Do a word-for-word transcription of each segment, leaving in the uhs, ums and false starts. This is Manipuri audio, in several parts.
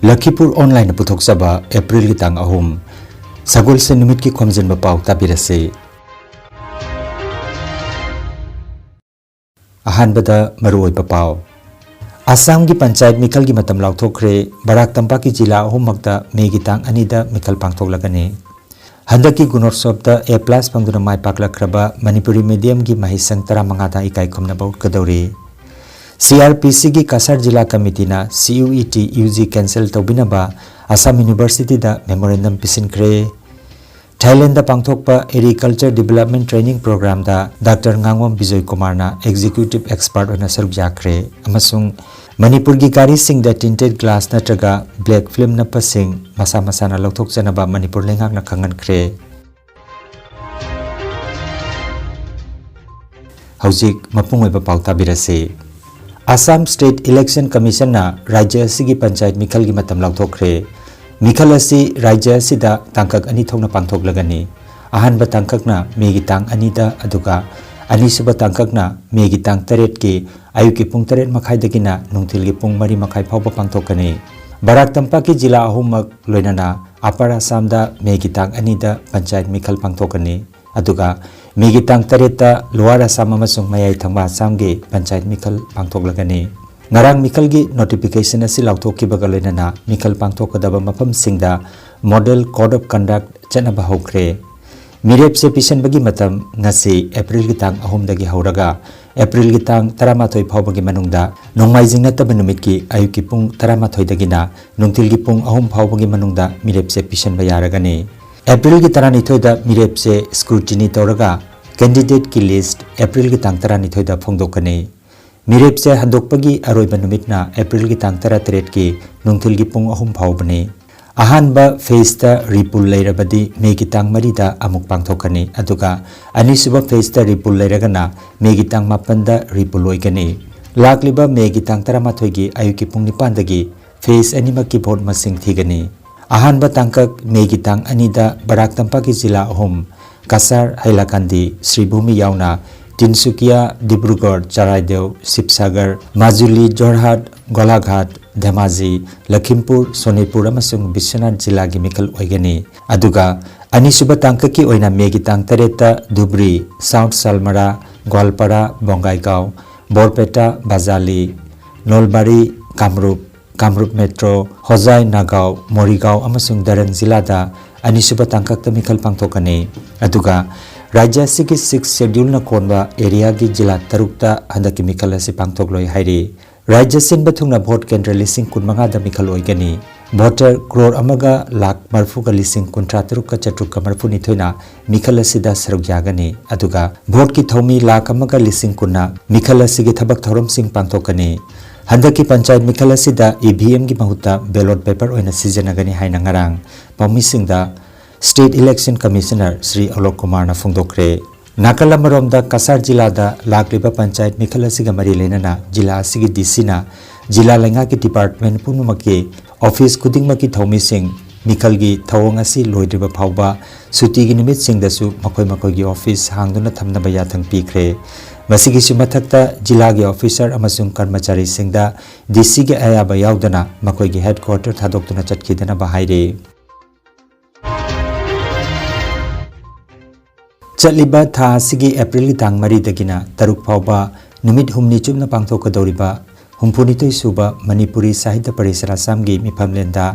ꯂꯈꯤꯄꯨꯔ ꯑꯣꯟꯂꯥꯏꯟꯅ ꯄꯨꯊꯣꯛꯆꯕ ꯑꯦꯄ꯭ꯔꯤꯜꯒꯤ ꯇꯥꯡ ꯑꯍꯨꯝ, ꯁꯒꯣꯜꯁꯦꯟ ꯅꯨꯃꯤꯠꯀꯤ ꯈꯣꯝꯖꯤꯟꯕ ꯄꯥꯎ ꯇꯥꯕꯤꯔꯁꯤ꯫ ꯑꯍꯥꯟꯕꯗ ꯃꯔꯨꯑꯣꯏꯕ ꯄꯥꯎ꯫ ꯑꯁꯥꯝꯒꯤ ꯄꯟꯆꯥꯌꯠ ꯃꯤꯈꯜꯒꯤ ꯃꯇꯝ ꯂꯥꯎꯊꯣꯛꯈ꯭ꯔꯦ꯫ ꯕꯔꯥꯛ ꯇꯝꯄꯥꯛꯀꯤ ꯖꯤꯂꯥ ꯑꯍꯨꯝꯃꯛꯇ ꯃꯦꯒꯤ ꯇꯥꯡ ꯑꯅꯤꯗ ꯃꯤꯈꯜ ꯄꯥꯡꯊꯣꯛꯂꯒꯅꯤ꯫ ꯍꯟꯗꯛꯀꯤ ꯒꯨꯅꯣꯠꯁꯣꯞꯇ A plus ꯐꯪꯗꯨꯅ ꯃꯥꯏ ꯄꯥꯛꯂꯛꯈ꯭ꯔꯕ ꯃꯅꯤꯄꯨꯔꯤ ꯃꯤꯗꯤꯌꯝꯒꯤ ꯃꯍꯩꯁꯪ ꯇꯔꯥꯃꯉꯥꯗ ꯏꯀꯥꯏ ꯈꯨꯝꯅꯕ ꯎꯠꯀꯗꯧꯔꯤ꯫ C R P Cꯒꯤ ꯀꯁꯥꯔ ꯖꯤꯂꯥ ꯀꯃꯤꯇꯤꯅ C U E T U G cancel ꯇꯧꯕꯤꯅꯕ ꯑꯁꯥꯝ ꯌꯨꯅꯤꯚꯔꯁꯤꯇꯤꯗ memorandum ꯄꯤꯁꯤꯟꯈ꯭ꯔꯦ꯫ ꯊꯥꯏꯂꯦꯟꯗ ꯄꯥꯡꯊꯣꯛꯄ Agriculture Development Training Programꯗ ꯗꯥꯛꯇꯔ ꯉꯥꯉꯣꯝ ꯕꯤꯖꯣꯏ ꯀꯨꯃꯥꯔꯅ executive expert ꯑꯣꯏꯅ ꯁꯔꯨꯛ ꯌꯥꯈ꯭ꯔꯦ ꯑꯃꯁꯨꯡ ꯃꯅꯤꯄꯨꯔꯒꯤ ꯒꯥꯔꯤꯁꯤꯡꯗ tinted glass ꯅꯠꯇ꯭ꯔꯒ black film ꯅꯞꯄꯁꯤꯡ ꯃꯁꯥ ꯃꯁꯥꯅ ꯂꯧꯊꯣꯛꯆꯅꯕ ꯃꯅꯤꯄꯨꯔ ꯂꯩꯉꯥꯛꯅ ꯈꯪꯍꯟꯈ꯭ꯔꯦ꯫ ꯍꯧꯖꯤꯛ ꯃꯄꯨꯡ ꯑꯣꯏꯕ ꯄꯥꯎ ꯇꯥꯕꯤꯔꯁꯤ꯫ ꯑꯁꯥꯝ State Election Commissionꯅ ꯔꯥꯖ꯭ꯌ ꯑꯁꯤꯒꯤ ꯄꯟꯆꯥꯌꯠ ꯃꯤꯈꯜꯒꯤ ꯃꯇꯝ ꯂꯥꯎꯊꯣꯛꯈ꯭ꯔꯦ꯫ ꯃꯤꯈꯜ ꯑꯁꯤ ꯔꯥꯖ꯭ꯌ ꯑꯁꯤꯗ ꯇꯥꯡꯀꯛ ꯑꯅꯤ ꯊꯣꯛꯅ ꯄꯥꯡꯊꯣꯛꯂꯒꯅꯤ꯫ ꯑꯍꯥꯟꯕ ꯇꯥꯡꯀꯛꯅ ꯃꯦꯒꯤ ꯇꯥꯡ ꯑꯅꯤꯗ, ꯑꯗꯨꯒ ꯑꯅꯤꯁꯨꯕ ꯇꯥꯡꯀꯛꯅ ꯃꯦꯒꯤ ꯇꯥꯡ ꯇꯔꯦꯠꯀꯤ ꯑꯌꯨꯛꯀꯤ ꯄꯨꯡ ꯇꯔꯦꯠ ꯃꯈꯥꯏꯗꯒꯤꯅ ꯅꯨꯡꯊꯤꯜꯒꯤ ꯄꯨꯡ ꯃꯔꯤ ꯃꯈꯥꯏ ꯐꯥꯎꯕ ꯄꯥꯡꯊꯣꯛꯀꯅꯤ꯫ ꯕꯔꯥꯛ ꯇꯝꯄꯥꯛꯀꯤ ꯖꯤꯂꯥ ꯑꯍꯨꯝꯃꯛ ꯂꯣꯏꯅꯅ Upper Assamꯗ ꯃꯦꯒꯤ ꯇꯥꯡ ꯑꯅꯤꯗ ꯄꯟꯆꯥꯌꯠ ꯃꯤꯈꯜ ꯄꯥꯡꯊꯣꯛꯀꯅꯤ꯫ ꯑꯗꯨꯒ ꯃꯦꯒꯤ ꯇꯥꯡ ꯇꯔꯦꯠꯇ Lower Assam ꯑꯃꯁꯨꯡ ꯃꯌꯥꯏ ꯊꯪꯕ ꯑꯁꯥꯝꯒꯤ ꯄꯟꯆꯥꯌꯠ ꯃꯤꯈꯜ ꯄꯥꯡꯊꯣꯛꯂꯒꯅꯤ꯫ ꯉꯔꯥꯡ ꯃꯤꯈꯜꯒꯤ notification ꯑꯁꯤ ꯂꯥꯎꯊꯣꯛꯈꯤꯕꯒ ꯂꯣꯏꯅꯅ ꯃꯤꯈꯜ ꯄꯥꯡꯊꯣꯛꯀꯗꯕ ꯃꯐꯝꯁꯤꯡꯗ Model Code of Conduct ꯆꯠꯅꯕ ꯍꯧꯈ꯭ꯔꯦ꯫ ꯃꯤꯔꯦꯞꯁꯦ ꯄꯤꯁꯟꯕꯒꯤ ꯃꯇꯝ ꯉꯁꯤ ꯑꯦꯄ꯭ꯔꯤꯜꯒꯤ ꯇꯥꯡ ꯑꯍꯨꯝꯗꯒꯤ ꯍꯧꯔꯒ ꯑꯦꯄ꯭ꯔꯤꯜꯒꯤ ꯇꯥꯡ ꯇꯔꯥꯃꯥꯊꯣꯏ ꯐꯥꯎꯕꯒꯤ ꯃꯅꯨꯡꯗ, ꯅꯣꯡꯃꯥꯏꯖꯤꯡ ꯅꯠꯇꯕ ꯅꯨꯃꯤꯠꯀꯤ ꯑꯌꯨꯛꯀꯤ ꯄꯨꯡ ꯇꯔꯥꯃꯥꯊꯣꯏꯗꯒꯤꯅ ꯅꯨꯡꯊꯤꯜꯒꯤ ꯄꯨꯡ ꯑꯍꯨꯝ ꯐꯥꯎꯕꯒꯤ ꯃꯅꯨꯡꯗ ꯃꯤꯔꯦꯞꯁꯦ ꯄꯤꯁꯟꯕ ꯌꯥꯔꯒꯅꯤ꯫ ꯑꯦꯄ꯭ꯔꯤꯜꯒꯤ ꯇꯔꯥꯅꯤꯊꯣꯏꯗ ꯃꯤꯔꯦꯞꯁꯦ scrutiny ꯇꯧꯔꯒ candidateꯀꯤ list ꯑꯦꯄ꯭ꯔꯤꯜꯒꯤ ꯇꯥꯡ ꯇꯔꯥꯅꯤꯊꯣꯏꯗ ꯐꯣꯡꯗꯣꯛꯀꯅꯤ꯫ ꯃꯤꯔꯦꯞꯁꯦ ꯍꯟꯗꯣꯛꯄꯒꯤ ꯑꯔꯣꯏꯕ ꯅꯨꯃꯤꯠꯅ ꯑꯦꯄ꯭ꯔꯤꯜꯒꯤ ꯇꯥꯡ ꯇꯔꯥꯇꯔꯦꯠꯀꯤ ꯅꯨꯡꯊꯤꯜꯒꯤ ꯄꯨꯡ ꯑꯍꯨꯝ ꯐꯥꯎꯕꯅꯤ꯫ ꯑꯍꯥꯟꯕ phaseꯇ repoll ꯂꯩꯔꯕꯗꯤ ꯃꯦꯒꯤ ꯇꯥꯡ ꯃꯔꯤꯗ ꯑꯃꯨꯛ ꯄꯥꯡꯊꯣꯛꯀꯅꯤ, ꯑꯗꯨꯒ ꯑꯅꯤꯁꯨꯕ phaseꯇ repoll ꯂꯩꯔꯒꯅ ꯃꯦꯒꯤ ꯇꯥꯡ ꯃꯥꯄꯟꯗ repoll ꯑꯣꯏꯒꯅꯤ꯫ ꯂꯥꯛꯂꯤꯕ ꯃꯦꯒꯤ ꯇꯥꯡ ꯇꯔꯥꯃꯥꯊꯣꯏꯒꯤ ꯑꯌꯨꯛꯀꯤ ꯄꯨꯡ ꯅꯤꯄꯥꯟꯗꯒꯤ phase ꯑꯅꯤꯃꯛꯀꯤ vote ꯃꯁꯤꯡ ꯊꯤꯒꯅꯤ꯫ ꯑꯍꯥꯟꯕ ꯇꯥꯡꯀꯛ ꯃꯦꯒꯤ ꯇꯥꯡ ꯑꯅꯤꯗ ꯕꯔꯥꯛ ꯇꯝꯄꯥꯛꯀꯤ ꯖꯤꯂꯥ ꯑꯍꯨꯝ, ꯀꯁꯥꯔ, ꯍꯥꯏꯂꯥꯀꯥꯟꯗꯤ, ꯁ꯭ꯔꯤꯚꯨꯃꯤ ꯌꯥꯎꯅ ꯇꯤꯟꯁꯨꯀꯤꯌꯥ, ꯗꯤꯕ꯭ꯔꯨꯒꯔ, ꯆꯔꯥꯏꯗꯦꯎ, ꯁꯤꯕꯁꯥꯒꯔ, ꯃꯥꯖꯨꯂꯤ, ꯖꯣꯔꯍꯥꯠ, ꯒꯣꯂꯥꯘꯥꯠ, ꯙꯦꯃꯥꯖꯤ, ꯂꯈꯤꯝꯄꯨꯔ, ꯁꯣꯅꯤꯄꯨꯔ ꯑꯃꯁꯨꯡ ꯕꯤꯁ꯭ꯋꯅꯥꯊ ꯖꯤꯂꯥꯒꯤ ꯃꯤꯈꯜ ꯑꯣꯏꯒꯅꯤ꯫ ꯑꯗꯨꯒ ꯑꯅꯤꯁꯨꯕ ꯇꯥꯡꯀꯛꯀꯤ ꯑꯣꯏꯅ ꯃꯦꯒꯤ ꯇꯥꯡ ꯇꯔꯦꯠꯇ ꯙꯨꯕ꯭ꯔꯤ, ꯁꯥꯎꯊ ꯁꯥꯜꯃꯔꯥ, ꯒ꯭ꯋꯥꯜꯄꯥꯔꯥ, ꯕꯣꯡꯒꯥꯏꯒꯥꯎ, ꯕꯣꯔꯄꯦꯇꯥ, ꯕꯥꯖꯥꯂꯤ, ꯅꯣꯜꯕꯥꯔꯤ, ꯀꯥꯃꯔꯨꯞ, ꯀꯥꯃꯔꯨꯞ ꯃꯦꯇ꯭ꯔꯣ, ꯍꯣꯖꯥꯏ, ꯅꯥꯒꯥꯎ, ꯃꯣꯔꯤꯒꯥꯎ ꯑꯃꯁꯨꯡ ꯗꯔꯪ ꯖꯤꯂꯥꯗ ꯑꯅꯤꯁꯨꯕ ꯇꯥꯡꯀꯛꯇ ꯃꯤꯈꯜ ꯄꯥꯡꯊꯣꯛꯀꯅꯤ꯫ ꯑꯗꯨꯒ ꯔꯥꯖ꯭ꯌ ꯑꯁꯤꯒꯤ ꯁꯤꯛꯁ ꯁꯦꯗ꯭ꯌꯨꯜꯅ ꯀꯣꯟꯕ ꯑꯦꯔꯤꯌꯥꯒꯤ ꯖꯤꯂꯥ ꯇꯔꯨꯛꯇ ꯍꯟꯗꯛꯀꯤ ꯃꯤꯈꯜ ꯑꯁꯤ ꯄꯥꯡꯊꯣꯛꯂꯣꯏ ꯍꯥꯏꯔꯤ꯫ ꯔꯥꯖ꯭ꯌ ꯁꯤꯟꯕ ꯊꯨꯡꯅ ꯚꯣꯠ ꯀꯦꯟꯗ꯭ꯔ ꯂꯤꯁꯤꯡ ꯀꯨꯟꯃꯉꯥꯗ ꯃꯤꯈꯜ ꯑꯣꯏꯒꯅꯤ꯫ ꯚꯣꯇꯔ ꯀ꯭ꯔꯣꯔ ꯑꯃꯒ ꯂꯥꯈ ꯃꯔꯤꯐꯨꯒ ꯂꯤꯁꯤꯡ ꯀꯨꯟꯊ꯭ꯔꯥ ꯇꯔꯨꯛꯀ ꯆꯥꯇ꯭ꯔꯨꯛꯀ ꯃꯔꯤꯐꯨꯅꯤꯊꯣꯏꯅ ꯃꯤꯈꯜ ꯑꯁꯤꯗ ꯁꯔꯨꯛ ꯌꯥꯒꯅꯤ꯫ ꯑꯗꯨꯒ ꯚꯣꯠꯀꯤ ꯊꯧꯃꯤ ꯂꯥꯈ ꯑꯃꯒ ꯂꯤꯁꯤꯡ ꯀꯨꯟꯅ ꯃꯤꯈꯜ ꯑꯁꯤꯒꯤ ꯊꯕꯛ ꯊꯧꯔꯝꯁꯤꯡ ꯄꯥꯡꯊꯣꯛꯀꯅꯤ꯫ ꯍꯟꯗꯛꯀꯤ ꯄꯟꯆꯥꯌꯠ ꯃꯤꯈꯜ ꯑꯁꯤꯗ ꯏ ꯚꯤ ꯑꯦꯝꯒꯤ ꯃꯍꯨꯠꯇ ꯕꯦꯂꯣꯠ ꯄꯦꯄꯔ ꯑꯣꯏꯅ ꯁꯤꯖꯤꯟꯅꯒꯅꯤ ꯍꯥꯏꯅ ꯉꯔꯥꯡ ꯄꯥꯎꯃꯤꯁꯤꯡꯗ state election commissioner Shri Alok ꯀꯨꯃꯥꯔꯅ ꯐꯣꯡꯗꯣꯛꯈ꯭ꯔꯦ꯫ ꯅꯥꯀꯜ ꯑꯃꯔꯣꯝꯗ ꯀꯁꯥꯔ ꯖꯤꯂꯥꯗ ꯂꯥꯛꯂꯤꯕ ꯄꯟꯆꯥꯌꯠ ꯃꯤꯈꯜ ꯑꯁꯤꯒ ꯃꯔꯤ ꯂꯩꯅꯅ ꯖꯤꯂꯥ ꯑꯁꯤꯒꯤ ꯗꯤ ꯁꯤꯅ ꯖꯤꯂꯥ ꯂꯩꯉꯥꯛꯀꯤ ꯗꯤꯄꯥꯔꯠꯃꯦꯟ ꯄꯨꯝꯅꯃꯛꯀꯤ ꯑꯣꯐꯤꯁ ꯈꯨꯗꯤꯡꯃꯛꯀꯤ ꯊꯧꯃꯤꯁꯤꯡ ꯃꯤꯈꯜꯒꯤ ꯊꯧꯑꯣꯡ ꯑꯁꯤ ꯂꯣꯏꯗ꯭ꯔꯤꯕ ꯐꯥꯎꯕ ꯁꯨꯇꯤꯒꯤ ꯅꯨꯃꯤꯠꯁꯤꯡꯗꯁꯨ ꯃꯈꯣꯏ ꯃꯈꯣꯏꯒꯤ ꯑꯣꯐꯤꯁ ꯍꯥꯡꯗꯨꯅ ꯊꯝꯅꯕ ꯌꯥꯊꯪ ꯄꯤꯈ꯭ꯔꯦ꯫ ꯃꯁꯤꯒꯤꯁꯨ ꯃꯊꯛꯇ ꯖꯤꯂꯥꯒꯤ ꯑꯣꯐꯤꯁꯔ ꯑꯃꯁꯨꯡ ꯀꯔꯃꯆꯥꯔꯤꯁꯤꯡꯗ ꯗꯤ ꯁꯤꯒꯤ ꯑꯌꯥꯕ ꯌꯥꯎꯗꯅ ꯃꯈꯣꯏꯒꯤ ꯍꯦꯗꯀ꯭ꯋꯥꯇꯔ ꯊꯥꯗꯣꯛꯇꯨꯅ ꯆꯠꯈꯤꯗꯅꯕ ꯍꯥꯏꯔꯤ꯫ ꯆꯠꯂꯤꯕ ꯊꯥ ꯑꯁꯤꯒꯤ ꯑꯦꯄ꯭ꯔꯤꯜꯒꯤ ꯇꯥꯡ ꯃꯔꯤꯗꯒꯤꯅ ꯇꯔꯨꯛ ꯐꯥꯎꯕ ꯅꯨꯃꯤꯠ ꯍꯨꯝꯅꯤ ꯆꯨꯞꯅ ꯄꯥꯡꯊꯣꯛꯀꯗꯧꯔꯤꯕ ꯍꯨꯝꯐꯨꯅꯤꯊꯣꯏ ꯁꯨꯕ ꯃꯅꯤꯄꯨꯔꯤ ꯁꯥꯍꯤꯇ꯭ꯌ ꯄꯔꯤꯁꯠ ꯑꯁꯥꯝꯒꯤ ꯃꯤꯐꯝꯂꯦꯟꯗ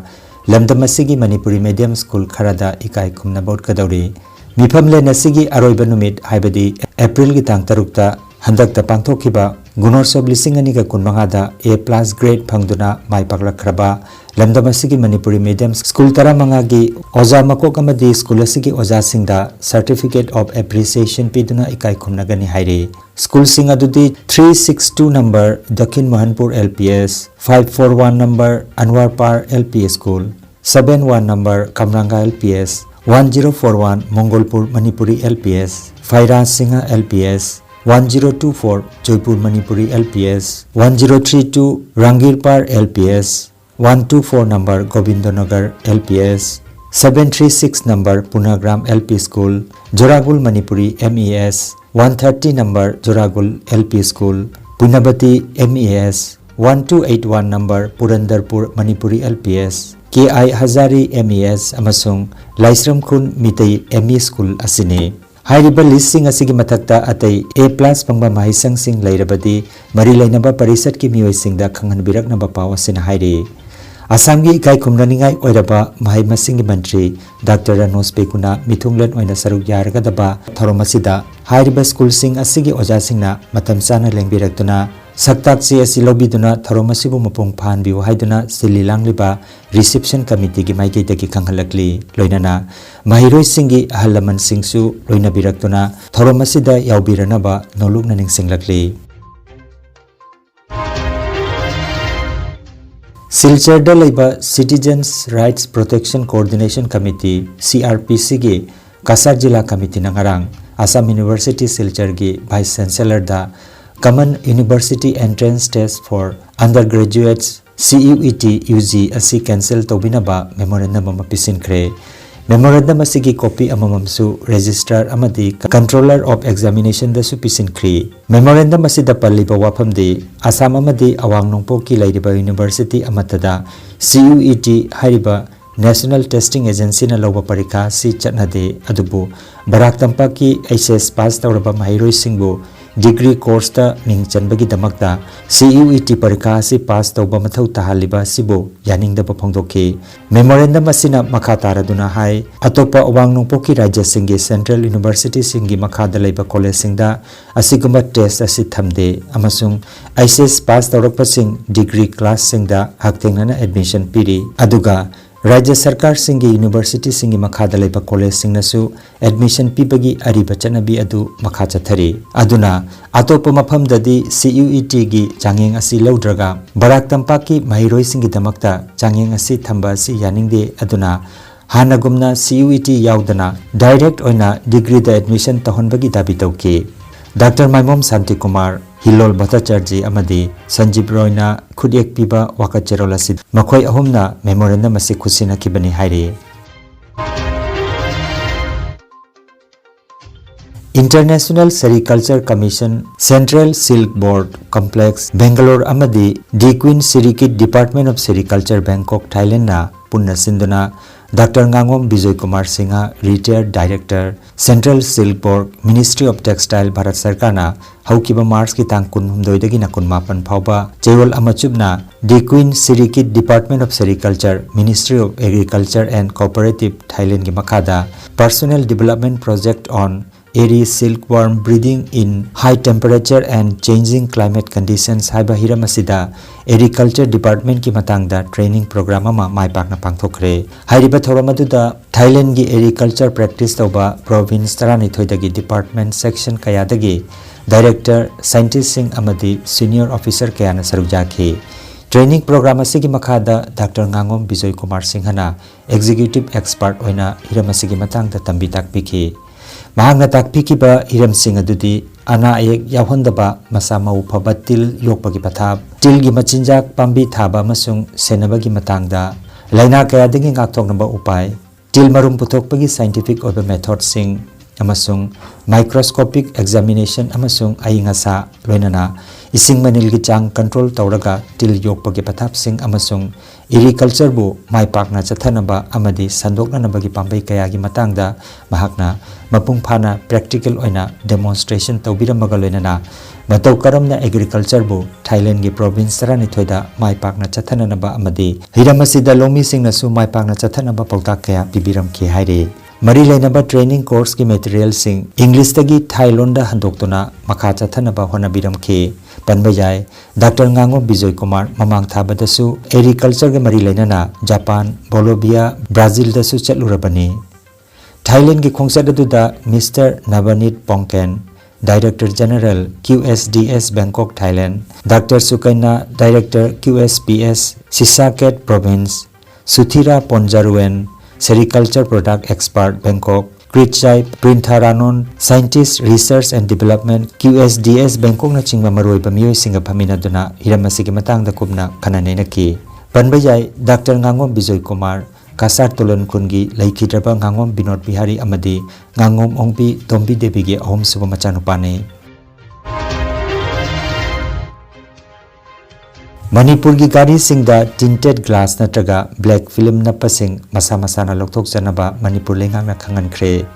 ꯂꯝꯗꯝ ꯑꯁꯤꯒꯤ ꯃꯅꯤꯄꯨꯔꯤ ꯃꯦꯗꯤꯌꯝ ꯁ꯭ꯀꯨꯜ ꯈꯔꯗ ꯏꯀꯥꯏ ꯈꯨꯝꯅꯕ ꯎꯠꯀꯗꯧꯔꯤ꯫ ꯃꯤꯐꯝꯂꯦꯟ ꯑꯁꯤꯒꯤ ꯑꯔꯣꯏꯕ ꯅꯨꯃꯤꯠ ꯍꯥꯏꯕꯗꯤ ꯑꯦꯄ꯭ꯔꯤꯜꯒꯤ ꯇꯥꯡ ꯇꯔꯨꯛꯇ ꯍꯟꯗꯛꯇ ꯄꯥꯡꯊꯣꯛꯈꯤꯕ ꯒꯨꯅꯣꯠꯁꯣꯚ ꯂꯤꯁꯤꯡ ꯑꯅꯤꯒ ꯀꯨꯟꯃꯉꯥꯗ A plus grade ꯐꯪꯗꯨꯅ ꯃꯥꯏ ꯄꯥꯛꯂꯛꯈ꯭ꯔꯕ ꯂꯝꯗꯝ ꯑꯁꯤꯒꯤ ꯃꯅꯤꯄꯨꯔꯤ ꯃꯦꯗꯤꯌꯝ ꯁ꯭ꯀꯨꯜ ꯇꯔꯥꯃꯉꯥꯒꯤ ꯑꯣꯖꯥ ꯃꯀꯣꯛ ꯑꯃꯗꯤ ꯁ꯭ꯀꯨꯜ ꯑꯁꯤꯒꯤ ꯑꯣꯖꯥꯁꯤꯡꯗ Certificate of Appreciation ꯄꯤꯗꯨꯅ ꯏꯀꯥꯏ ꯈꯨꯝꯅꯒꯅꯤ ꯍꯥꯏꯔꯤ꯫ ꯁ꯭ꯀꯨꯜꯁꯤꯡ ꯑꯗꯨꯗꯤ three six two number ꯗꯈꯤꯟ ꯃꯣꯍꯟꯄꯨꯔ L P S, five four one number Anwarpar L P School, seven one number Kamranga L P S, one zero four one Mongolpur Manipuri L P S, Phaira Singha L P S, one zero two four Joypur Manipuri L P S, one zero three two Rangirpar L P S, one two four number Gobindanagar L P S, seven three six number Punagram L P School, Joragul Manipuri M E S, one thirty number Joragul L P School, Punabati M E S, one two eight one number Purandarpur Manipuri L P S, K I Hazari M E S ꯑꯃꯁꯨꯡ ꯂꯥꯏꯁ꯭ꯔꯝꯈꯨꯟ ꯃꯤꯇꯩ M E school ꯑꯁꯤꯅꯤ꯫ ꯍꯥꯏꯔꯤꯕ listꯁꯤꯡ ꯑꯁꯤꯒꯤ ꯃꯊꯛꯇ ꯑꯇꯩ A plus ꯐꯪꯕ ꯃꯍꯩꯁꯪꯁꯤꯡ ꯂꯩꯔꯕꯗꯤ ꯃꯔꯤ ꯂꯩꯅꯕ ꯄꯔꯤꯁꯠꯀꯤ ꯃꯤꯑꯣꯏꯁꯤꯡꯗ ꯈꯪꯍꯟꯕꯤꯔꯛꯅꯕ ꯄꯥꯎ ꯑꯁꯤꯅ ꯍꯥꯏꯔꯤ꯫ ꯑꯁꯥꯝꯒꯤ ꯏꯀꯥꯏ ꯈꯨꯝꯅꯅꯤꯡꯉꯥꯏ ꯑꯣꯏꯔꯕ ꯃꯍꯩ ꯃꯁꯤꯡꯒꯤ ꯃꯟꯇ꯭ꯔꯤ ꯗꯥꯛꯇꯔ ꯔꯅꯣꯖ ꯄꯦꯒꯨꯅ ꯃꯤꯊꯨꯡꯂꯦꯟ ꯑꯣꯏꯅ ꯁꯔꯨꯛ ꯌꯥꯔꯒꯗꯕ ꯊꯧꯔꯝ ꯑꯁꯤꯗ ꯍꯥꯏꯔꯤꯕ schoolꯁꯤꯡ ꯑꯁꯤꯒꯤ ꯑꯣꯖꯥꯁꯤꯡꯅ ꯃꯇꯝ ꯆꯥꯅ ꯂꯦꯡꯕꯤꯔꯛꯇꯨꯅ ꯁꯛꯇꯥꯛ ꯆꯦ ꯑꯁꯤ ꯂꯧꯕꯤꯗꯨꯅ ꯊꯧꯔꯝ ꯑꯁꯤꯕꯨ ꯃꯄꯨꯡ ꯐꯥꯍꯟꯕꯤꯌꯨ ꯍꯥꯏꯗꯨꯅ ꯁꯤꯜꯂꯤ ꯂꯥꯡꯂꯤꯕ reception committeeꯒꯤ ꯃꯥꯏꯀꯩꯗꯒꯤ ꯈꯪꯍꯜꯂꯛꯂꯤ꯫ ꯂꯣꯏꯅꯅ ꯃꯍꯩꯔꯣꯏꯁꯤꯡꯒꯤ ꯑꯍꯜ ꯂꯃꯟꯁꯤꯡꯁꯨ ꯂꯣꯏꯅꯕꯤꯔꯛꯇꯨꯅ ꯊꯧꯔꯝ ꯑꯁꯤꯗ ꯌꯥꯎꯕꯤꯔꯅꯕ ꯅꯣꯂꯨꯛꯅ ꯅꯤꯡꯁꯤꯡꯂꯛꯂꯤ꯫ ꯁꯤꯜꯆꯔꯗ ꯂꯩꯕ Citizens Rights Protection Coordination Committee, C R P Cꯒꯤ Cachar ꯖꯤꯂꯥ ꯀꯃꯤꯇꯤꯅ ꯉꯔꯥꯡ ꯑꯁꯥꯝ ꯌꯨꯅꯤꯚꯔꯁꯤꯇꯤ ꯁꯤꯜꯆꯔꯒꯤ vice chancellorꯗ Common University Entrance Test for Undergraduates, C U E T, U G ꯑꯁꯤ cancel ꯇꯧꯕꯤꯅꯕ memorandum ꯑꯃ ꯄꯤꯁꯤꯟꯈ꯭ꯔꯦ꯫ Memorandum ꯑꯁꯤꯒꯤ copy ꯑꯃꯃꯝꯁꯨ registrar ꯑꯃꯗꯤ controller of examinationꯗꯁꯨ ꯄꯤꯁꯤꯟꯈ꯭ꯔꯤ꯫ Memorandum ꯑꯁꯤꯗ ꯄꯜꯂꯤꯕ ꯋꯥꯐꯝꯗꯤ ꯑꯁꯥꯝ ꯑꯃꯗꯤ ꯑꯋꯥꯡ ꯅꯣꯡꯄꯣꯛꯀꯤ ꯂꯩꯔꯤꯕ university ꯑꯃꯠꯇꯗ C U E T ꯍꯥꯏꯔꯤꯕ National Testing Agencyꯅ ꯂꯧꯕ ꯄꯔꯤꯈꯥ ꯑꯁꯤ ꯆꯠꯅꯗꯦ, ꯑꯗꯨꯕꯨ ꯕꯔꯥꯛ ꯇꯝꯄꯥꯛꯀꯤ H S pass ꯇꯧꯔꯕ ꯃꯍꯩꯔꯣꯏꯁꯤꯡꯕꯨ degree courseꯇ ꯃꯤꯡ ꯆꯟꯕꯒꯤꯗꯃꯛꯇ C U E T ꯄꯔꯤꯈꯥ ꯑꯁꯤ pass ꯇꯧꯕ ꯃꯊꯧ ꯇꯥꯍꯜꯂꯤꯕ ꯑꯁꯤꯕꯨ ꯌꯥꯅꯤꯡꯗꯕ ꯐꯣꯡꯗꯣꯛꯈꯤ꯫ Memorandum ꯑꯁꯤꯅ ꯃꯈꯥ ꯇꯥꯔꯗꯨꯅ ꯍꯥꯏ, ꯑꯇꯣꯞꯄ ꯑꯋꯥꯡ ꯅꯣꯡꯄꯣꯛꯀꯤ ꯔꯥꯖ꯭ꯌꯁꯤꯡꯒꯤ central universityꯁꯤꯡꯒꯤ ꯃꯈꯥꯗ ꯂꯩꯕ collegeꯁꯤꯡꯗ ꯑꯁꯤꯒꯨꯝꯕ test ꯑꯁꯤ ꯊꯝꯗꯦ ꯑꯃꯁꯨꯡ H S pass ꯇꯧꯔꯛꯄꯁꯤꯡ degree classꯁꯤꯡꯗ ꯍꯛꯊꯦꯡꯅꯅ admission ꯄꯤꯔꯤ꯫ ꯑꯗꯨꯒ ꯔꯥꯖ꯭ꯌ ꯁꯔꯀꯥꯔꯁꯤꯡꯒꯤ universityꯁꯤꯡꯒꯤ ꯃꯈꯥꯗ ꯂꯩꯕ collegeꯁꯤꯡꯅꯁꯨ admission ꯄꯤꯕꯒꯤ ꯑꯔꯤꯕ ꯆꯠꯅꯕꯤ ꯑꯗꯨ ꯃꯈꯥ ꯆꯠꯊꯔꯤ꯫ ꯑꯗꯨꯅ ꯑꯇꯣꯞꯄ ꯃꯐꯝꯗꯗꯤ C U E Tꯒꯤ ꯆꯥꯡꯌꯦꯡ ꯑꯁꯤ ꯂꯧꯗ꯭ꯔꯒ ꯕꯔꯥꯛ ꯇꯝꯄꯥꯛꯀꯤ ꯃꯍꯩꯔꯣꯏꯁꯤꯡꯒꯤꯗꯃꯛꯇ ꯆꯥꯡꯌꯦꯡ ꯑꯁꯤ ꯊꯝꯕ ꯑꯁꯤ ꯌꯥꯅꯤꯡꯗꯦ꯫ ꯑꯗꯨꯅ ꯍꯥꯟꯅꯒꯨꯝꯅ C U E T ꯌꯥꯎꯗꯅ direct ꯑꯣꯏꯅ degreeꯗ admission ꯇꯧꯍꯟꯕꯒꯤ ꯗꯥꯕꯤ ꯇꯧꯈꯤ꯫ ꯗꯥꯛꯇꯔ ꯃꯥꯏꯃꯣꯝ ꯁꯥꯟꯇꯤꯀꯨꯃꯥꯔ, ꯍꯤꯂꯣꯜ ꯚꯠꯇꯥꯆꯥꯔꯖꯤ ꯑꯃꯗꯤ ꯁꯟꯖꯤꯕ ꯔꯣꯏꯅ ꯈꯨꯠꯌꯦꯛ ꯄꯤꯕ ꯋꯥꯀꯠ ꯆꯦꯔꯣꯜ ꯑꯁꯤ ꯃꯈꯣꯏ ꯑꯍꯨꯝꯅ memorandum ꯑꯁꯤ ꯈꯨꯠꯁꯤꯟꯅꯈꯤꯕꯅꯤ ꯍꯥꯏꯔꯤ꯫ International Sericulture Commission, Central Silk Board Complex, Bangalore ꯑꯃꯗꯤ The Queen Sirikit Department of Sericulture, Bangkok, Thailandꯅ ꯄꯨꯟꯅ ꯁꯤꯟꯗꯨꯅ ꯗꯥꯛꯇꯔ ꯉꯥꯉꯣꯝ Bijoy Kumar Singh, Retired Director, Central Silk Board, Ministry of Textile, Bharat ꯁꯔꯀꯥꯔꯅ ꯍꯧꯈꯤꯕ ꯃꯥꯔꯆꯀꯤ ꯇꯥꯡ ꯀꯨꯟꯍꯨꯝꯗꯣꯏꯗꯒꯤꯅ ꯀꯨꯟꯃꯥꯄꯟ ꯐꯥꯎꯕ ꯆꯌꯣꯜ ꯑꯃ ꯆꯨꯞꯅ The Queen Sirikit Department of Sericulture, Ministry of Agriculture and Cooperative, Thailandꯒꯤ ꯃꯈꯥꯗ Personal Development Project on Eri Silkworm Breeding in High Temperature and Changing Climate Conditions ꯍꯥꯏꯕ ꯍꯤꯔꯝ ꯑꯁꯤꯗ Agriculture Departmentꯀꯤ ꯃꯇꯥꯡꯗ training program ꯑꯃ ꯃꯥꯏ ꯄꯥꯛꯅ ꯄꯥꯡꯊꯣꯛꯈ꯭ꯔꯦ꯫ ꯍꯥꯏꯔꯤꯕ ꯊꯧꯔꯝ ꯑꯗꯨꯗ Thailandꯒꯤ agriculture practice ꯇꯧꯕ province ꯇꯔꯥꯅꯤꯊꯣꯏꯗꯒꯤ department section ꯀꯌꯥꯗꯒꯤ director, scientistꯁꯤꯡ ꯑꯃꯗꯤ senior officer ꯀꯌꯥꯅ ꯁꯔꯨꯛ ꯌꯥꯈꯤ꯫ Training program ꯑꯁꯤꯒꯤ ꯃꯈꯥꯗ ꯗꯥꯛꯇꯔ ꯉꯥꯉꯣꯝ ꯕꯤꯖꯣꯏ ꯀꯨꯃꯥꯔ ꯁꯤꯡꯍꯅ executive expert ꯑꯣꯏꯅ ꯍꯤꯔꯝ ꯑꯁꯤꯒꯤ ꯃꯇꯥꯡꯗ ꯇꯝꯕꯤ ꯇꯥꯛꯄꯤꯈꯤ꯫ ꯃꯍꯥꯛꯅ ꯇꯥꯛꯄꯤꯈꯤꯕ ꯍꯤꯔꯝꯁꯤꯡ ꯑꯗꯨꯗꯤ ꯑꯅꯥ ꯑꯌꯦꯛ ꯌꯥꯎꯍꯟꯗꯕ ꯃꯁꯥ ꯃꯎ ꯐꯕ ꯇꯤꯜ ꯌꯣꯛꯄꯒꯤ ꯄꯊꯥꯞ, ꯇꯤꯜꯒꯤ ꯃꯆꯤꯟꯖꯥꯛ ꯄꯥꯝꯕꯤ ꯊꯥꯕ ꯑꯃꯁꯨꯡ ꯁꯦꯟꯅꯕꯒꯤ ꯃꯇꯥꯡꯗ, ꯂꯥꯏꯅꯥ ꯀꯌꯥꯗꯒꯤ ꯉꯥꯛꯊꯣꯛꯅꯕ ꯎꯄꯥꯏ, ꯇꯤꯜ ꯃꯔꯨꯝ ꯄꯨꯊꯣꯛꯄꯒꯤ scientific ꯑꯣꯏꯕ methodꯁꯤꯡ ꯑꯃꯁꯨꯡ microscopic examination ꯑꯃꯁꯨꯡ ꯑꯏꯪ ꯑꯁꯥ, ꯂꯣꯏꯅꯅ ꯏꯁꯤꯡ ꯃꯅꯤꯜꯒꯤ ꯆꯥꯡ control ꯇꯧꯔꯒ ꯇꯤꯜ ꯌꯣꯛꯄꯒꯤ ꯄꯊꯥꯞꯁꯤꯡ ꯑꯃꯁꯨꯡ agricultureꯕꯨ ꯃꯥꯏ ꯄꯥꯛꯅ ꯆꯠꯊꯅꯕ ꯑꯃꯗꯤ ꯁꯟꯗꯣꯛꯅꯅꯕꯒꯤ ꯄꯥꯝꯕꯩ ꯀꯌꯥꯒꯤ ꯃꯇꯥꯡꯗ ꯃꯍꯥꯛꯅ ꯃꯄꯨꯡ ꯐꯥꯅ practical ꯑꯣꯏꯅ demonstration ꯇꯧꯕꯤꯔꯝꯕꯒ ꯂꯣꯏꯅꯅ ꯃꯇꯧ ꯀꯔꯝꯅ agricultureꯕꯨ Thailandꯒꯤ province ꯇꯔꯥꯅꯤꯊꯣꯏꯗ ꯃꯥꯏ ꯄꯥꯛꯅ ꯆꯠꯊꯅꯅꯕ ꯑꯃꯗꯤ ꯍꯤꯔꯝ ꯑꯁꯤꯗ ꯂꯧꯃꯤꯁꯤꯡꯅꯁꯨ ꯃꯥꯏ ꯄꯥꯛꯅ ꯆꯠꯊꯅꯕ ꯄꯥꯎꯇꯥꯛ ꯀꯌꯥ ꯄꯤꯕꯤꯔꯝꯈꯤ ꯍꯥꯏꯔꯤ꯫ ꯃꯔꯤ ꯂꯩꯅꯕ training courseꯀꯤ materialꯁꯤꯡ Englishꯇꯒꯤ Thai ꯂꯣꯟꯗ ꯍꯟꯗꯣꯛꯇꯨꯅ ꯃꯈꯥ ꯆꯠꯊꯅꯕ ꯍꯣꯠꯅꯕꯤꯔꯝꯈꯤ꯫ ꯄꯟꯕ ꯌꯥꯏ, ꯗꯥꯛꯇꯔ ꯉꯥꯉꯣꯝ ꯕꯤꯖꯣꯏ ꯀꯨꯃꯥꯔ ꯃꯃꯥꯡ ꯊꯥꯕꯗꯁꯨ agricultureꯒ ꯃꯔꯤ ꯂꯩꯅꯅ Japan, Bolivia, Brazilꯗꯁꯨ ꯆꯠꯂꯨꯔꯕꯅꯤ꯫ Thailandꯒꯤ ꯈꯣꯡꯆꯠ ꯑꯗꯨꯗ Mister Navanit Pongken, Director General, QSDS Bangkok, Thailand, Doctor Sukaina, Director, QSPS Sisaket Province, Suthira Ponjaruen, Sericulture Product Expert, Bangkok, Kritchai Printaranon, Scientist, Research and Development, QSDS Bangkokꯅꯆꯤꯡꯕ ꯃꯔꯨꯑꯣꯏꯕ ꯃꯤꯑꯣꯏꯁꯤꯡꯒ ꯐꯝꯃꯤꯟꯅꯗꯨꯅ ꯍꯤꯔꯝ ꯑꯁꯤꯒꯤ ꯃꯇꯥꯡꯗ ꯀꯨꯞꯅ ꯈꯟꯅ ꯅꯩꯅꯈꯤ꯫ ꯄꯟꯕ ꯌꯥꯏ, ꯗꯥꯛꯇꯔ ꯉꯥꯉꯣꯝ ꯕꯤꯖꯣꯏ ꯀꯨꯃꯥꯔ ꯀꯁꯥꯔ ꯇꯣꯂꯟ ꯈꯨꯟꯒꯤ ꯂꯩꯈꯤꯗ꯭ꯔꯕ ꯉꯥꯉꯣꯝ ꯕꯤꯅꯣꯗ ꯕꯤꯍꯥꯔꯤ ꯑꯃꯗꯤ ꯉꯥꯉꯣꯝ ꯑꯣꯡꯕꯤ ꯇꯣꯝꯕꯤ ꯗꯦꯕꯤꯒꯤ ꯑꯍꯨꯝꯁꯨꯕ ꯃꯆꯥꯅꯨꯄꯥꯅꯤ꯫ ꯃꯅꯤꯄꯨꯔꯒꯤ ꯒꯥꯔꯤꯁꯤꯡꯗ tinted glass ꯅꯠꯇ꯭ꯔꯒ black film ꯅꯞꯄꯁꯤꯡ ꯃꯁꯥ ꯃꯁꯥꯅ ꯂꯧꯊꯣꯛꯆꯅꯕ ꯃꯅꯤꯄꯨꯔ ꯂꯩꯉꯥꯛꯅ ꯈꯪꯍꯟꯈ꯭ꯔꯦ꯫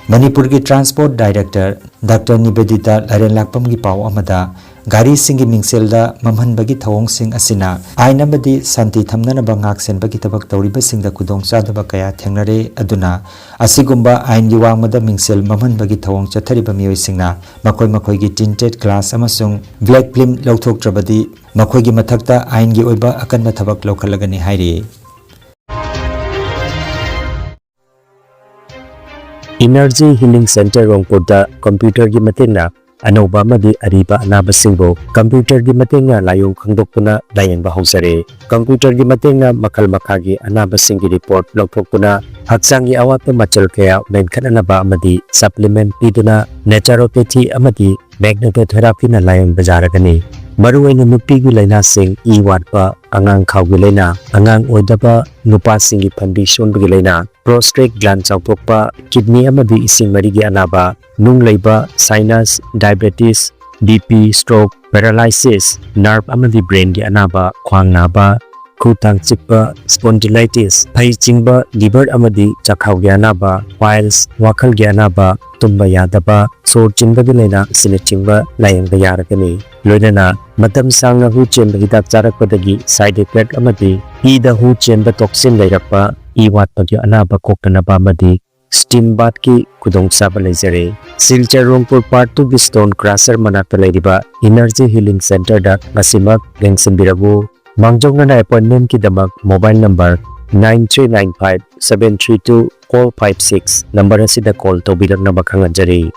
ꯃꯅꯤꯄꯨꯔꯒꯤ Transport Director Doctor ꯅꯤꯕꯦꯗꯤꯇꯥ ꯂꯥꯏꯔꯦꯟꯂꯥꯛꯄꯝꯒꯤ ꯄꯥꯎ ꯑꯃꯗ, ꯒꯥꯔꯤꯁꯤꯡꯒꯤ ꯃꯤꯡꯁꯦꯜꯗ ꯃꯝꯍꯟꯕꯒꯤ ꯊꯧꯑꯣꯡꯁꯤꯡ ꯑꯁꯤꯅ ꯑꯥꯏꯟ ꯑꯃꯗꯤ ꯁꯥꯟꯇꯤ ꯊꯝꯅꯅꯕ ꯉꯥꯛ ꯁꯦꯟꯕꯒꯤ ꯊꯕꯛ ꯇꯧꯔꯤꯕꯁꯤꯡꯗ ꯈꯨꯗꯣꯡꯆꯥꯗꯕ ꯀꯌꯥ ꯊꯦꯡꯅꯔꯦ꯫ ꯑꯗꯨꯅ ꯑꯁꯤꯒꯨꯝꯕ ꯑꯥꯏꯟꯒꯤ ꯋꯥꯡꯃꯗ ꯃꯤꯡꯁꯦꯜ ꯃꯝꯍꯟꯕꯒꯤ ꯊꯧꯑꯣꯡ ꯆꯠꯊꯔꯤꯕ ꯃꯤꯑꯣꯏꯁꯤꯡꯅ ꯃꯈꯣꯏ ꯃꯈꯣꯏꯒꯤ tinted glass ꯑꯃꯁꯨꯡ black film ꯂꯧꯊꯣꯛꯇ꯭ꯔꯕꯗꯤ ꯃꯈꯣꯏꯒꯤ ꯃꯊꯛꯇ ꯑꯥꯏꯟꯒꯤ ꯑꯣꯏꯕ ꯑꯀꯟꯕ ꯊꯕꯛ ꯂꯧꯈꯠꯂꯒꯅꯤ ꯍꯥꯏꯔꯤ꯫ Energy Healing Center ꯔꯣꯡꯄꯨꯔꯗ ꯀꯝꯄ꯭ꯌꯨꯇꯔꯒꯤ ꯃꯇꯦꯡꯅ ꯑꯅꯧꯕ ꯑꯃꯗꯤ ꯑꯔꯤꯕ ꯑꯅꯥꯕꯁꯤꯡꯕꯨ ꯀꯝꯄ꯭ꯌꯨꯇꯔꯒꯤ ꯃꯇꯦꯡꯅ ꯂꯥꯏꯑꯣꯡ ꯈꯪꯗꯣꯛꯇꯨꯅ ꯂꯥꯌꯦꯡꯕ ꯍꯧꯖꯔꯦ꯫ ꯀꯝꯄ꯭ꯌꯨꯇꯔꯒꯤ ꯃꯇꯦꯡꯅ ꯃꯈꯜ ꯃꯈꯥꯒꯤ ꯑꯅꯥꯕꯁꯤꯡꯒꯤ ꯔꯤꯄꯣꯔꯠ ꯂꯧꯊꯣꯛꯇꯨꯅ ꯍꯛꯆꯥꯡꯒꯤ ꯑꯋꯥꯠꯄ ꯃꯆꯜ ꯀꯌꯥ ꯃꯦꯟꯈꯠꯅꯅꯕ ꯑꯃꯗꯤ supplement ꯄꯤꯗꯨꯅ naturopathy ꯑꯃꯗꯤ magnetotherapyꯅ ꯂꯥꯌꯦꯡꯕ ꯌꯥꯔꯒꯅꯤ꯫ ꯃꯔꯨꯑꯣꯏꯅ ꯅꯨꯄꯤꯒꯤ ꯂꯥꯏꯅꯥꯁꯤꯡ, ꯏ ꯋꯥꯠꯄ, ꯑꯉꯥꯡ ꯈꯥꯎꯒꯤ ꯂꯥꯏꯅꯥ, ꯑꯉꯥꯡ ꯑꯣꯏꯗꯕ, ꯅꯨꯄꯥꯁꯤꯡꯒꯤ ꯐꯟꯕꯤ ꯁꯣꯟꯕꯒꯤ ꯂꯥꯏꯅꯥ, prostate gland ꯆꯥꯎꯊꯣꯛꯄ, kidney ꯑꯃꯗꯤ ꯏꯁꯤꯡ ꯃꯔꯤꯒꯤ ꯑꯅꯥꯕ, ꯅꯨꯡ ꯂꯩꯕ, sinus, diabetes, BP, stroke, paralysis, nerve ꯑꯃꯗꯤ brainꯒꯤ ꯑꯅꯥꯕ, ꯈ꯭ꯋꯥꯡ ꯅꯥꯕ, ꯈꯨ ꯇꯥꯡ ꯆꯤꯛꯄ, spondylitis, ꯐꯩ ꯆꯤꯡꯕ, liver ꯑꯃꯗꯤ ꯆꯥꯛꯈꯥꯎꯒꯤ ꯑꯅꯥꯕ, piles, ꯋꯥꯈꯜꯒꯤ ꯑꯅꯥꯕ, ꯇꯨꯝꯕ ꯌꯥꯗꯕ, ꯁꯣꯔ ꯆꯤꯟꯕꯒꯤ ꯂꯥꯏꯅꯥ ꯑꯁꯤꯅꯆꯤꯡꯕ ꯂꯥꯌꯦꯡꯕ ꯌꯥꯔꯒꯅꯤ꯫ ꯂꯣꯏꯅꯅ ꯃꯇꯝ ꯁꯥꯡꯅ ꯍꯨ ꯆꯦꯟꯕ ꯍꯤꯗꯥꯛ ꯆꯥꯔꯛꯄꯗꯒꯤ side effect ꯑꯃꯗꯤ ꯏꯗ ꯍꯨ ꯆꯦꯟꯕ toxin ꯂꯩꯔꯛꯄ, ꯏ ꯋꯥꯠꯄꯒꯤ ꯑꯅꯥꯕ ꯀꯣꯛꯇꯅꯕ ꯑꯃꯗꯤ steam bathꯀꯤ ꯈꯨꯗꯣꯡꯆꯥꯕ ꯂꯩꯖꯔꯦ꯫ ꯁꯤꯜꯆꯔ ꯔꯣꯡꯄꯨꯔ Part twoꯒꯤ stone crusher ꯃꯅꯥꯛꯇ ꯂꯩꯔꯤꯕ Energy Healing Centerꯗ ꯉꯁꯤꯃꯛ ꯂꯦꯡꯁꯤꯟꯕꯤꯔꯛꯎ꯫ ꯃꯥꯡꯖꯧꯅꯅ appointmentꯀꯤꯗꯃꯛ mobile number nine three nine five seven three two four five six number ꯑꯁꯤꯗ call ꯇꯧꯕꯤꯔꯛꯅꯕ ꯈꯪꯍꯟꯖꯔꯤ꯫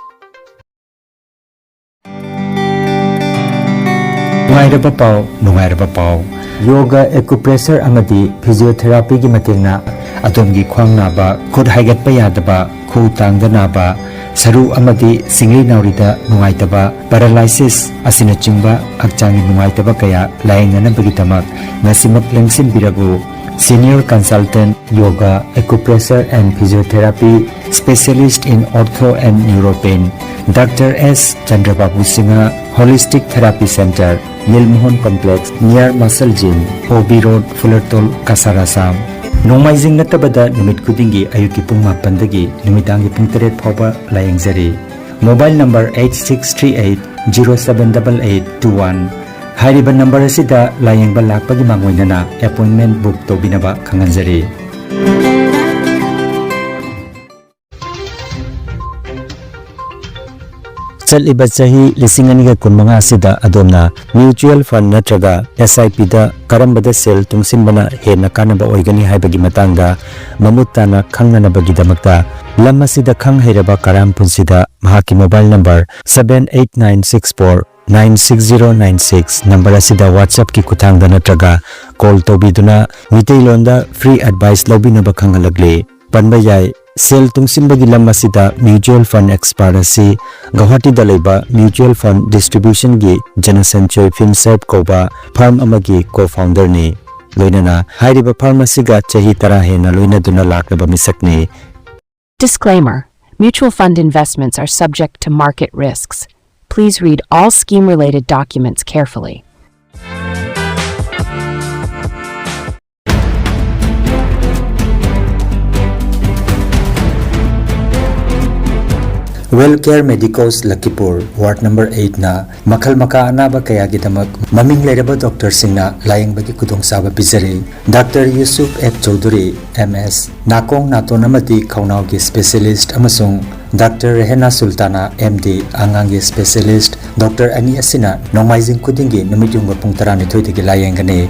ꯅꯨꯡꯉꯥꯏꯔꯕ ꯄꯥꯎ, ꯅꯨꯡꯉꯥꯏꯔꯕ ꯄꯥꯎ꯫ Yoga, acupressure ꯑꯃꯗꯤ physiotherapyꯒꯤ ꯃꯇꯦꯡꯅ ꯑꯗꯣꯝꯒꯤ ꯈ꯭ꯋꯥꯡ ꯅꯥꯕ, ꯈꯨꯠ ꯍꯥꯏꯒꯠꯄ ꯌꯥꯗꯕ, ꯈꯨꯎ ꯇꯥꯡꯗ ꯅꯥꯕ, ꯁꯔꯨ ꯑꯃꯗꯤ ꯁꯤꯡꯂꯤ ꯅꯥꯎꯔꯤꯗ ꯅꯨꯡꯉꯥꯏꯇꯕ, paralysis ꯑꯁꯤꯅꯆꯤꯡꯕ ꯍꯛꯆꯥꯡꯒꯤ ꯅꯨꯡꯉꯥꯏꯇꯕ ꯀꯌꯥ ꯂꯥꯌꯦꯡꯅꯅꯕꯒꯤꯗꯃꯛ ꯉꯁꯤꯃꯛ ꯂꯦꯡꯁꯤꯟꯕꯤꯔꯛꯎ꯫ Senior Consultant Yoga, Acupressure and Physiotherapy, Specialist in Ortho and Neuropain, Doctor S Chandrababu Singha, Holistic Therapy Center, Lilmohon Complex, near Muscle Gym, O B Road, Fulertol, Kasar, Assam. ꯅꯣꯡꯃꯥꯏꯖꯤꯡ ꯅꯠꯇꯕꯗ ꯅꯨꯃꯤꯠ ꯈꯨꯗꯤꯡꯒꯤ ꯑꯌꯨꯛꯀꯤ ꯄꯨꯡ ꯃꯥꯄꯟꯗꯒꯤ ꯅꯨꯃꯤꯗꯥꯡꯒꯤ ꯄꯨꯡ ꯇꯔꯦꯠ ꯐꯥꯎꯕ ꯂꯥꯌꯦꯡꯖꯔꯤ꯫ Mobile number eight six three eight zero seven double eight two one꯫ ꯍꯥꯏꯔꯤꯕ ꯅꯝꯕꯔ ꯑꯁꯤꯗ ꯂꯥꯌꯦꯡꯕ ꯂꯥꯛꯄꯒꯤ ꯃꯥꯡꯑꯣꯏꯅꯅ appointment book ꯇꯧꯕꯤꯅꯕ ꯈꯪꯍꯟꯖꯔꯤ꯫ ꯆꯠꯂꯤꯕ ꯆꯍꯤ ꯂꯤꯁꯤꯡ ꯑꯅꯤꯒ ꯀꯨꯟꯃꯉꯥ ꯑꯁꯤꯗ ꯑꯗꯣꯝꯅ mutual fund ꯅꯠꯇ꯭ꯔꯒ S I P ꯗ ꯀꯔꯝꯕꯗ ꯁꯦꯜ ꯇꯨꯡꯁꯤꯟꯕꯅ ꯍꯦꯟꯅ ꯀꯥꯟꯅꯕ ꯑꯣꯏꯒꯅꯤ ꯍꯥꯏꯕꯒꯤ ꯃꯇꯥꯡꯗ ꯃꯃꯨꯠ ꯇꯥꯅ ꯈꯪꯅꯅꯕꯒꯤꯗꯃꯛꯇ ꯂꯝ ꯑꯁꯤꯗ ꯈꯪ ꯍꯩꯔꯕ ꯀꯔꯥꯝ ꯄꯨꯟꯁꯤꯗ ꯃꯍꯥꯛꯀꯤ mobile number seven eight nine six four nine six zero nine six number ꯑꯁꯤꯗ WhatsApp ꯀꯤ ꯈꯨꯠꯊꯥꯡꯗ ꯅꯠꯇ꯭ꯔꯒ call ꯇꯧꯕꯤꯗꯨꯅ ꯃꯤꯇꯩꯂꯣꯟꯗ free advice ꯂꯧꯕꯤꯅꯕ ꯈꯪꯍꯜꯂꯛꯂꯤ꯫ ꯄꯟꯕ ꯌꯥꯏ, ꯁꯦꯜ ꯇꯨꯡꯁꯤꯟꯕꯒꯤ ꯂꯝ ꯑꯁꯤꯗ mutual fund expert ꯑꯁꯤ ꯒꯧꯍꯥꯇꯤꯗ ꯂꯩꯕ mutual fund distribution ꯒꯤ ꯖꯅꯁꯟꯆꯣꯏ ꯐꯤꯟꯁꯔꯚ ꯀꯧꯕ firm ꯑꯃꯒꯤ co-founder ꯅꯤ꯫ ꯂꯣꯏꯅꯅ ꯍꯥꯏꯔꯤꯕ firm ꯑꯁꯤꯒ ꯆꯍꯤ ꯇꯔꯥ ꯍꯦꯟꯅ ꯂꯣꯏꯅꯗꯨꯅ ꯂꯥꯛꯂꯕ ꯃꯤꯁꯛꯅꯤ꯫ Disclaimer: Mutual fund investments are subject to market risks. Please read all scheme related documents carefully. Well Care Medicos Lakhipur, Ward number eight ꯅ ꯃꯈꯜ ꯃꯈꯥ ꯑꯅꯥꯕ ꯀꯌꯥꯒꯤꯗꯃꯛ ꯃꯃꯤꯡ ꯂꯩꯔꯕ doctor ꯁꯤꯡꯅ ꯂꯥꯌꯦꯡꯕꯒꯤ ꯈꯨꯗꯣꯡꯆꯥꯕ ꯄꯤꯖꯔꯤ꯫ Doctor Yusuf F Chaudhary, M S, ꯅꯥꯀꯣꯡ, ꯅꯥꯇꯣꯟ ꯑꯃꯗꯤ ꯈꯧꯅꯥꯎꯒꯤ specialist ꯑꯃꯁꯨꯡ Doctor Rehena Sultana, M D, ꯑꯉꯥꯡꯒꯤ specialist꯫ Doctor ꯑꯅꯤ ꯑꯁꯤꯅ ꯅꯣꯡꯃꯥꯏꯖꯤꯡ ꯈꯨꯗꯤꯡꯒꯤ ꯅꯨꯃꯤꯠ ꯌꯨꯡꯕ ꯄꯨꯡ ꯇꯔꯥꯅꯤꯊꯣꯏꯗꯒꯤ ꯂꯥꯌꯦꯡꯒꯅꯤ꯫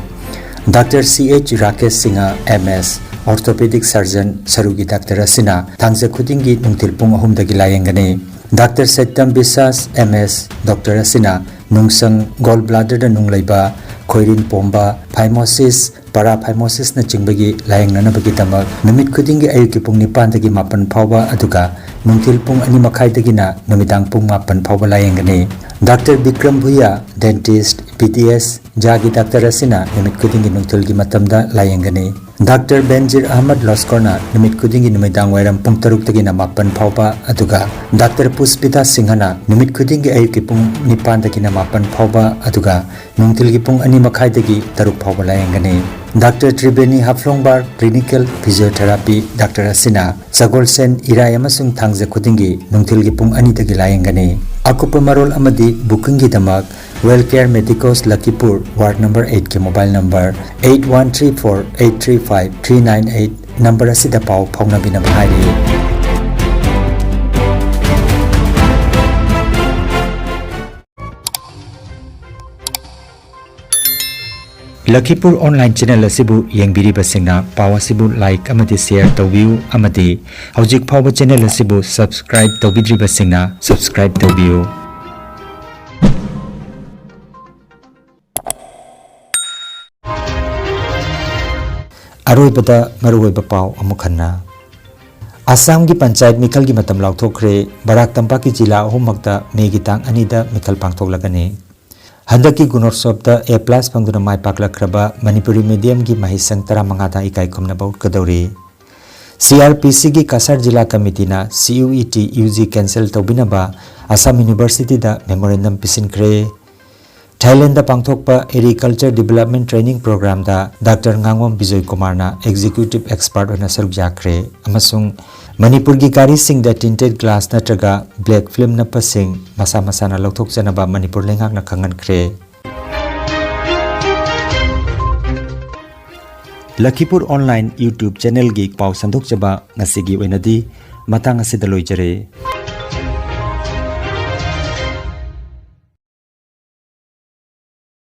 Doctor C H Rakesh Singha, M S, orthopedic surgeon, ꯁꯔꯨꯒꯤ doctor ꯑꯁꯤꯅ ꯊꯥꯡꯖ ꯈꯨꯗꯤꯡꯒꯤ ꯅꯨꯡꯊꯤꯜ ꯄꯨꯡ ꯑꯍꯨꯝꯗꯒꯤ ꯂꯥꯌꯦꯡꯒꯅꯤ꯫ Doctor Satyam Biswas, M S, doctor ꯑꯁꯤꯅ ꯅꯨꯡꯁꯪ, gall bladder ꯗ ꯅꯨꯡ ꯂꯩꯕ, ꯈꯣꯏꯔꯤꯟ ꯄꯣꯝꯕ, phimosis, paraphimosis ꯅꯆꯤꯡꯕꯒꯤ ꯂꯥꯌꯦꯡꯅꯅꯕꯒꯤꯗꯃꯛ ꯅꯨꯃꯤꯠ ꯈꯨꯗꯤꯡꯒꯤ ꯑꯌꯨꯛꯀꯤ ꯄꯨꯡ ꯅꯤꯄꯥꯟꯗꯒꯤ ꯃꯥꯄꯟ ꯐꯥꯎꯕ, ꯑꯗꯨꯒ ꯅꯨꯡꯊꯤꯜ ꯄꯨꯡ ꯑꯅꯤ ꯃꯈꯥꯏꯗꯒꯤꯅ ꯅꯨꯃꯤꯗꯥꯡ ꯄꯨꯡ ꯃꯥꯄꯟ ꯐꯥꯎꯕ ꯂꯥꯌꯦꯡꯒꯅꯤ꯫ Doctor Bikram Bhuya, dentist, B T S ꯖꯥꯒꯤ ꯗꯥꯛꯇꯔ ꯑꯁꯤꯅ ꯅꯨꯃꯤꯠ ꯈꯨꯗꯤꯡꯒꯤ ꯅꯨꯡꯊꯤꯜꯒꯤ ꯃꯇꯝꯗ ꯂꯥꯌꯦꯡꯒꯅꯤ꯫ ꯗꯥꯛꯇꯔ ꯕꯦꯟꯖꯤꯔ ꯑꯍꯃꯗ ꯂꯣꯁꯀꯣꯔꯅ ꯅꯨꯃꯤꯠ ꯈꯨꯗꯤꯡꯒꯤ ꯅꯨꯃꯤꯗꯥꯡ ꯋꯥꯏꯔꯝ ꯄꯨꯡ ꯇꯔꯨꯛꯇꯒꯤꯅ ꯃꯥꯄꯟ ꯐꯥꯎꯕ, ꯑꯗꯨꯒ ꯗꯥꯛꯇꯔ ꯄꯨꯁꯄꯤꯇꯥ ꯁꯤꯡꯍꯅ ꯅꯨꯃꯤꯠ ꯈꯨꯗꯤꯡꯒꯤ ꯑꯌꯨꯛꯀꯤ ꯄꯨꯡ ꯅꯤꯄꯥꯟꯗꯒꯤꯅ ꯃꯥꯄꯟ ꯐꯥꯎꯕ, ꯑꯗꯨꯒ ꯅꯨꯡꯊꯤꯜꯒꯤ ꯄꯨꯡ ꯑꯅꯤ ꯃꯈꯥꯏꯗꯒꯤ ꯇꯔꯨꯛ ꯐꯥꯎꯕ ꯂꯥꯌꯦꯡꯒꯅꯤ꯫ Doctor Triveni ꯍꯥꯐꯂꯣꯡꯕꯥꯔ clinical physiotherapy doctor ꯑꯁꯤꯅ ꯁꯒꯣꯜꯁꯦꯟ, ꯏꯔꯥꯏ ꯑꯃꯁꯨꯡ ꯊꯥꯡꯖ ꯈꯨꯗꯤꯡꯒꯤ ꯅꯨꯡꯊꯤꯜꯒꯤ ꯄꯨꯡ ꯑꯅꯤꯗꯒꯤ ꯂꯥꯌꯦꯡꯒꯅꯤ꯫ ꯑꯀꯨꯞꯄ ꯃꯔꯣꯜ ꯑꯃꯗꯤ ꯕꯨꯀꯤꯡꯒꯤꯗꯃꯛ ꯋꯦꯜ ꯀꯦꯌꯔ ꯃꯦꯗꯤꯀꯣꯁ ꯂꯈꯤꯄꯨꯔ, ꯋꯥꯔꯗ ꯅꯝꯕꯔ ꯑꯩꯠꯀꯤ mobile number eight one three four eight three five three nine eight number ꯑꯁꯤꯗ ꯄꯥꯎ ꯐꯥꯎꯅꯕꯤꯅꯕ ꯍꯥꯏꯔꯤ꯫ ꯂꯈꯤꯄꯨꯔ ꯑꯣꯟꯂꯥꯏꯟ ꯆꯦꯅꯦꯜ ꯑꯁꯤꯕꯨ ꯌꯦꯡꯕꯤꯔꯤꯕꯁꯤꯡꯅ ꯄꯥꯎ ꯑꯁꯤꯕꯨ ꯂꯥꯏꯛ ꯑꯃꯗꯤ ꯁꯦꯌꯔ ꯇꯧꯕꯤꯌꯨ, ꯑꯃꯗꯤ ꯍꯧꯖꯤꯛ ꯐꯥꯎꯕ ꯆꯦꯅꯦꯜ ꯑꯁꯤꯕꯨ ꯁꯕꯁꯀ꯭ꯔꯥꯏꯕ ꯇꯧꯕꯤꯗ꯭ꯔꯤꯕꯁꯤꯡꯅ ꯁꯕꯁꯀ꯭ꯔꯥꯏꯕ ꯇꯧꯕꯤꯌꯨ꯫ ꯑꯔꯣꯏꯕꯗ ꯃꯔꯨꯑꯣꯏꯕ ꯄꯥꯎ ꯑꯃꯨꯛ ꯍꯟꯅ꯫ ꯑꯁꯥꯝꯒꯤ ꯄꯟꯆꯥꯌꯠ ꯃꯤꯈꯜꯒꯤ ꯃꯇꯝ ꯂꯥꯎꯊꯣꯛꯈ꯭ꯔꯦ꯫ ꯕꯔꯥꯛ ꯇꯝꯄꯥꯛꯀꯤ ꯖꯤꯂꯥ ꯑꯍꯨꯝꯃꯛꯇ ꯃꯦꯒꯤ ꯇꯥꯡ ꯑꯅꯤꯗ ꯃꯤꯈꯜ ꯄꯥꯡꯊꯣꯛꯂꯒꯅꯤ꯫ ꯍꯟꯗꯛꯀꯤ ꯒꯨꯅꯣꯠꯁꯣꯞꯇ A plus ꯐꯪꯗꯨꯅ ꯃꯥꯏ ꯄꯥꯛꯂꯛꯈ꯭ꯔꯕ ꯃꯅꯤꯄꯨꯔꯤ ꯃꯤꯗꯤꯌꯝꯒꯤ ꯃꯍꯩꯁꯪ ꯇꯔꯥꯃꯉꯥꯗ ꯏꯀꯥꯏ ꯈꯨꯝꯅꯕ ꯎꯠꯀꯗꯧꯔꯤ꯫ ꯁꯤ ꯑꯥꯔ ꯄꯤ ꯁꯤꯒꯤ ꯀꯁꯥꯔ ꯖꯤꯂꯥ ꯀꯃꯤꯇꯤꯅ C U E T U G cancel ꯇꯧꯕꯤꯅꯕ ꯑꯁꯥꯝ ꯌꯨꯅꯤꯚꯔꯁꯤꯇꯤꯗ memorandum ꯄꯤꯁꯤꯟꯈ꯭ꯔꯦ꯫ ꯊꯥꯏꯂꯦꯟꯗ ꯄꯥꯡꯊꯣꯛꯄ Agriculture Development Training Programꯗ ꯗꯥꯛꯇꯔ ꯉꯥꯉꯣꯝ ꯕꯤꯖꯣꯏ ꯀꯨꯃꯥꯔꯅ executive expert ꯑꯣꯏꯅ ꯁꯔꯨꯛ ꯌꯥꯈ꯭ꯔꯦ, ꯑꯃꯁꯨꯡ ꯃꯅꯤꯄꯨꯔꯒꯤ ꯒꯥꯔꯤꯁꯤꯡꯗ tinted glass ꯅꯠꯇ꯭ꯔꯒ black film ꯅꯞꯄꯁꯤꯡ ꯃꯁꯥ ꯃꯁꯥꯅ ꯂꯧꯊꯣꯛꯆꯅꯕ ꯃꯅꯤꯄꯨꯔ ꯂꯩꯉꯥꯛꯅ ꯈꯪꯍꯟꯈ꯭ꯔꯦ꯫ ꯂꯈꯤꯄꯨꯔ online YouTube channelꯒꯤ ꯄꯥꯎ ꯁꯟꯗꯣꯛꯆꯕ ꯉꯁꯤꯒꯤ ꯑꯣꯏꯅꯗꯤ ꯃꯇꯥꯡ ꯑꯁꯤꯗ ꯂꯣꯏꯖꯔꯦ꯫